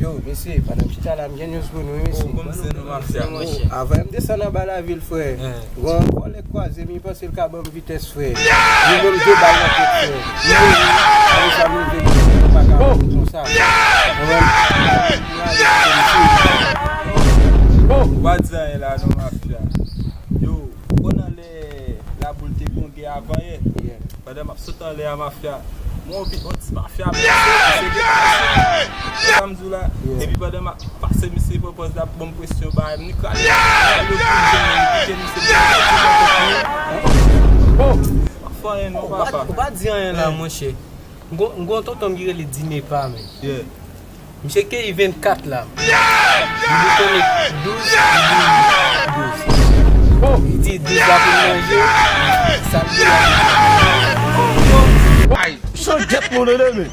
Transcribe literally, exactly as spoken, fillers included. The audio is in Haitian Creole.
Yo, mesye, pandan m chita la, m gen news pou nou, wi, mesye. Bon, avan m desann anba lavil, frè, gen yon vòlè k kwaze m, li panse l ka ban m vitès, frè. Li ban m de bal nan tèt, frè. Li mouri. Apre sa, m leve, m pa ka mouri konsa. Ou pa di anyen la non, mafya. Yo, ou konn anlè Laboul te gen yon gè avan yè. Pandan m ap sot anlè a, mafya, mwen yon ti mafya, mesye, sa m di w la. Epi pandan m ap pase, misye pran pòz la pou ban m presyon, bagay, m ni krale, m krale pou m jwenn, m kite misye, m pa fè anyen non, papa. Ou pa di anyen la, monchè. M gon, m gon tonton m ki rele Dinepa, men. Misye keyi vennkat la. Li boutonnen douz, douz, douz. Li di douz la pou l manje, sa l di la. Ay, chan gèt moun, men.